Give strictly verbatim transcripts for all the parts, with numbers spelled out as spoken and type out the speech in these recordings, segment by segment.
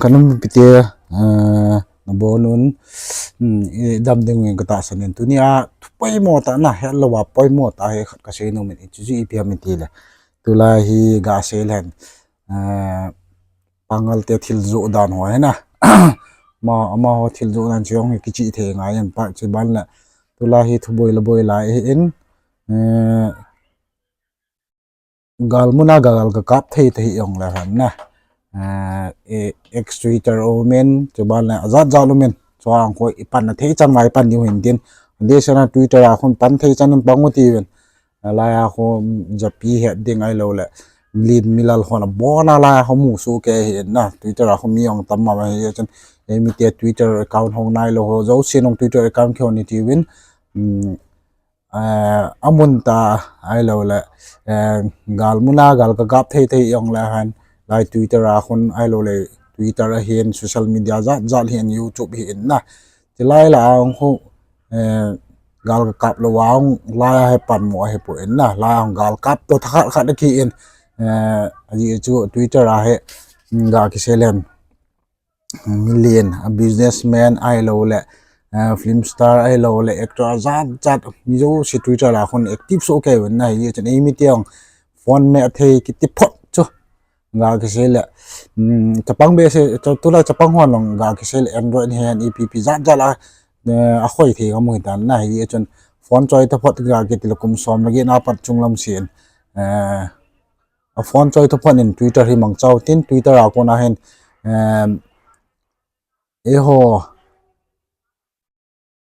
Ka nam mipite, eh, nabonun, hmm, idam ding uvin katahsan in. Tunia thupoimo tah na, hetlou a poimo tah hi khat kasei nom in, chuchu ipi ham itile. Tulai hi gasei leng, eh, Pangal te thil joh dan ho hi na. Ama, amaho thil joh dan chu jong hi kichih thei ngai in pa chu ban le. Tulai hi thuboi le boi lai hi in, eh, gal muna gal kakap thei thei jong le hen na. Eh, eh, X Twitter um in, chu ban le ajat jat um in. Chuang khu ipan na thei chan ngai pan diu hin tin. Adeh seh na Twitter a khun pan thei chan in pang u tiuvin. Alai a khu japi het ding ahilou le. Lin milal hon abon a lai a khu musoh kei hi na. Twitter a khu mi jong tam mama hi chun. Eimite Twitter account hong nailou ho. Jousen jong Twitter account kihon i tiuvin. Hmm, eh, amun tah ahilou le, eh, gal muna gal kakap thei thei jong le hen, lai Twitter a khun ahilou le, Twitter ahin, social media jat jat hin, YouTube hi in na. Chulai la a hung khu, eh, gal kakap lou a hung lai a hi panmu ahi poi in na. Lai a hung gal kap to thakhat khat aki in, eh, ajeh chu Twitter a hi, mm, ga kisei leng. Million, a businessman ahilou le, eh, film star ahilou le, actor ajat jat, mi jouse Twitter a khun active soh kei uvin na, hijeh chun eimite jong phone me athei kiti phot chu. Ga kisei le, mm, chapang behseh, cha-, tulai chapang hon jong ga kisei le Android hen, ipi ipi jat jat la, eh, akhoi thei kamu hitan na, hijeh chun phone choi ta phot ga kiti le kum som le get na pat chunglam seh in, eh, a phone choi ta phot in Twitter hi mangcha u tin, Twitter a kona hin, em, eiho,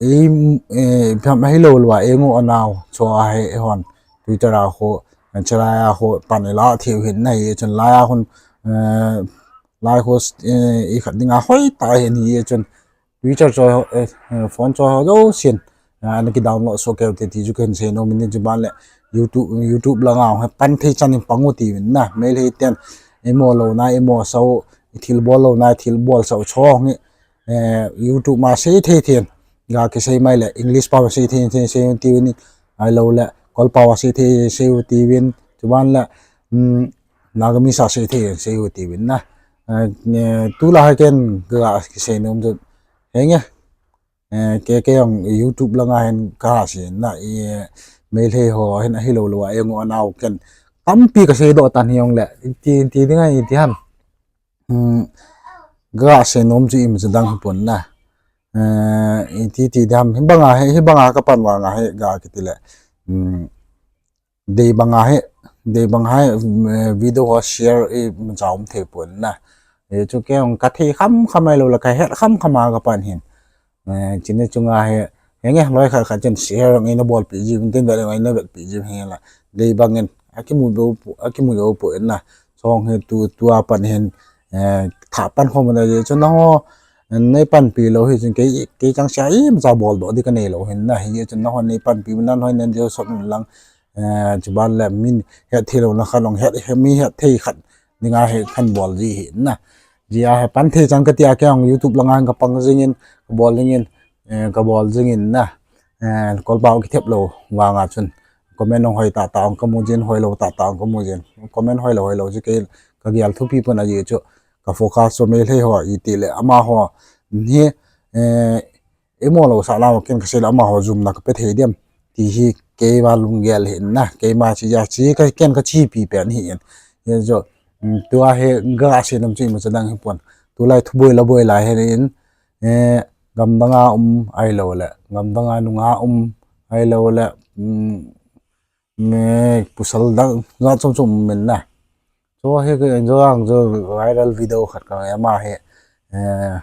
ei, eh, pham ahilou lou a, ei ngoh anau, chu a hi eihon, Twitter a khu, chalai a khu, pan ila thei u hin na hijeh chun lai a khun, eh, lai khu, eh, ikhat dinga hoi tah hin hijeh chun, Twitter choi ho, eh, eh, phone choi ho jousen, ah, ana ki download soh kei u te ti chu kahin sei nom in, chuban le YouTube, YouTube langa hung hi pan thei chan in pang u tiuvin na, Meitei ten, eimo louna, eimo sa u, thil bol louna, thil bol sa u chong hi, eh, YouTube ma sei thei thei in, ga kisei mai le, English pao sei thei thei sei u tiuvin, ahilou le, Kol pao sei thei sei u tiuvin, chuban le, um, Nagamese a sei thei sei u tiuvin na. Eh, eh, tulai hi ken ga kisei nom chu, henge, eh, kei, kei jong YouTube langa hin kasei na, i, eh, Meitei ho hin ahilou lou a, ei ngoh anau ken tampi kasei doh tan hijong le, ti, ti ding a iti ham. Hmm, ga sei nom chu imacha dang hi pon na. Eh, iti ti ding ham, hibanga hi, hibanga kapan vanga hi ga kiti le. Hmm, dei banga hi, dei banga hi, eh, video ho share imacha um thei pon na. Eh, chu kei jong kathei kham kham ahilou le, kahet kham kham a kapan hin. Eh, chuni chunga hi, henge loi khat khat chun share jong eina bolpeh jiuvin tin, vet jong eina vetpeh jiuvin hela. Dei bangin, akimu jou po, akimu jou poi na. Chong hi tu, tua pan hin, eh, tha pan khom na jeh chun nangho, eh, nei panpi lou hi chun kei, kei chang sia imacha bol doh ding kanei lou hin na. Hijeh chun nangho nei panpi nan hoi nen jeh sot lang, eh, chuban le min het thei louna khat jong het, mi het thei khat dinga hi kahin bol ji hi na. Jeh a hi pan thei chan kati a kei jong YouTube langa hin kapang jingin, kabol jingin, eh, kabol jingin na. Eh, Kol pao kithep lou vanga chun comment jong hoi tah tah jong kamu jin, hoilou tah tah jong kamu jin. Comment hoilou, hoilou chu kei kagel thupi pon ajeh chu ka focus chu Meitei ho iti le amaho hi, eh, eimo lou sah lam ken kasei le amaho jumna kape thei diam ti hi keima lunggel hi na, keima chi ja chi ka ken kachepi pen hi in. Hijeh chu, um, tua hi ga sei nom chu imacha dang hi pon. Tulai thuboi le boi lai hi in, eh, gamdanga um ahilou le, gamdanga nunga um ahilou le, um, mi pasal dang jat chom chom um in na. Chu hi ka enjoy ang chu viral video khat ka ama hi, eh,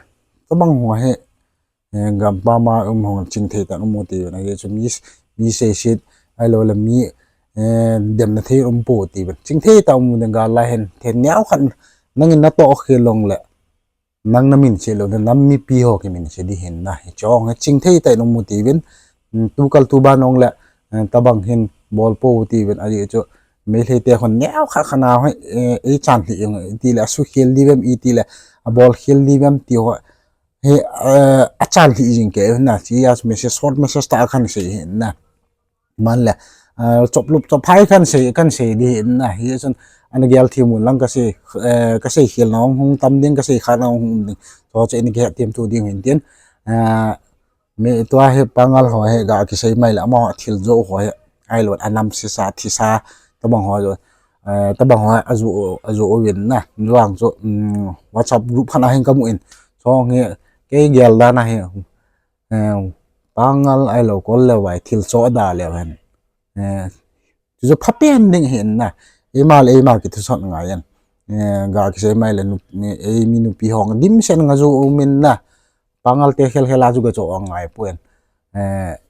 tabang ho hi, eh, gampam a um hung chingthei tah in um u tiuvin, ajeh chu mi, mi seiset ahilou le mi, eh, demna thei um pou tiuvin. Chingthei tah in um u ding gal lai hin, thei neo khat nangin natoh khel long le, nang namin sei lou ding, nam mipi ho kimin sei ding hin na. Hiche jong hi chingthei tah in um u tiuvin, um, tukal tuban jong le, eh, tabang hin bol pou tiuvin, ajeh chu Meitei te khun neo khat khat na hi, eh, eichan lhih jong, iti le asukhel diu vem, iti le abol khel diu vem ti ho hi, eh, achan lhih jing kei na, chia message, short message tah a kahin sei hin na. Man le, Chop lup chop phai kan sei, kan sei di hin na. Hijeh chun ana gel thim un lang ka sei, ka sei khel na hung tam ding, ka sei kha na hung um ding. Chu chu in kihet thim tu ding hin tin. Mi tua hi Pangal ho hi ga kisei mai le, amaho thil jo ho hi, ahilou le anam sisa, thisa, tabang ho jo, tabang ho aju, aju uvin na, juang chu WhatsApp group khat a hin kamu in, chong hi, kei gel dan a hi, Pangal ahilou Kol le Vai thil cho ada le hen. Chu chu phapen ding hin na, eima le eima kithusot ngai in, ga kisei mai le, eimi nupi ho dimset nga ju umin na, Pangal te khel khel a chu ga cho angai poi.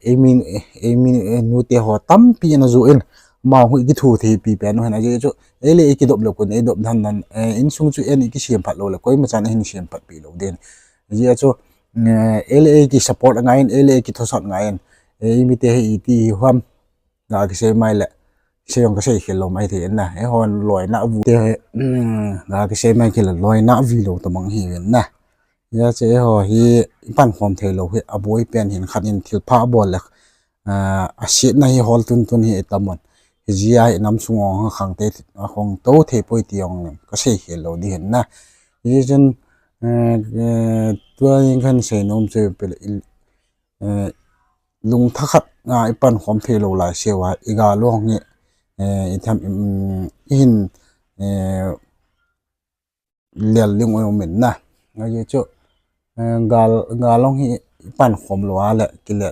Eimi, eimi nute ho tampi in aju in, amaho hi kithu thei pi pen u hin ajeh chu, ei le ei kidop lou kun, ei dop dan dan, insung chu ei kisem phat lou le, koima chan hin sem phat pi lou din. Ajeh chu, ei le ei kisupport angai in, ei le ei kithusot ngai in, eimi te hi iti hi ham, ga kisei mai le, sei jong kasei khel lou mai thei in na, eihon loina avu te, ga kisei mai khel le loina avi lou tabang hi in na. Hijeh chu eiho hi ipankhom theilou hi aboi pen hin khat in thilpha abol le, asetna hi hol tuntun hi itam un. Hijeh a hi inam sung jong khang te, akhong tou thei poi ti jong kasei khel lou di hin na. Hijeh chun, tua in kahin sei nom chu pele, lungthim khat a ipankhom theilou lai seuva, igal jong hi, itham, ihin lel ding umin na. Ajeh chu, gal, gal jong hi ipankhom lou a le, kile,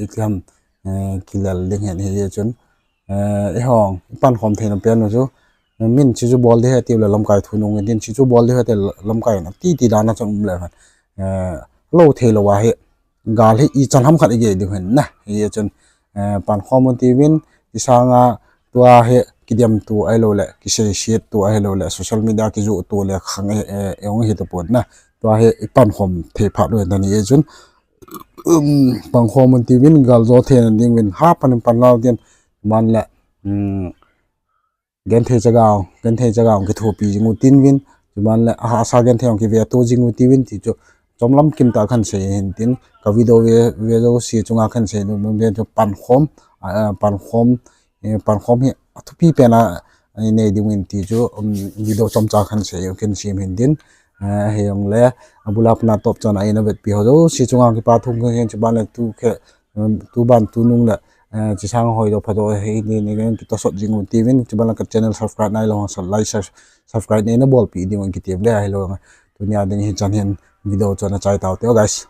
itham, kilel ding hin hijeh chun, eihon ipankhom theina pen u chu, min chu chu bol di hi tiu le lamkai thu nung din, chu chu bol di hi ti lamkai na, titi dan a chun um le hen. Lou theilou a hi, gal hi ichan ham khat igei diu hin na. Hijeh chun, pankhom un tiuvin, tisanga tua hi kidem tu ahilou le, kiseiset tu ahilou le, social media kijoh tu le khang, jong hi tapon na. Tua hi ipankhom thei phat u hin na hijeh chun, pankhom un tiuvin, gal jo theina ding uvin, ha pan in pan lau tin, man le, genthei chaga, genthei chaga kithopi jing u tin uvin, chuban le ahahsa genthei jong kiveto jing u tiuvin ti chu, chomlam kim tah kahin sei hin tin, ka video ve, ve jouse chunga kahin sei nom pen chu pankhom, pankhom, pankhom hi athupi pen a, inei ding uvin ti chu, video chomcha kahin sei, kahin sem hin tin, hijongle, abul a pat a top chan a eina vetpi ho jouse chunga kipa thu kahin, chuban le tu khe, tuban tunung le, chisang hoi jo pha jo hi ni, ni kitosot jing u tiuvin, chuban le ka channel subscribe nailou, like, subscribe neina bolpi ding uvin kitem le ahilou, tunia ding hichan hin video chu ana chai tau te guys.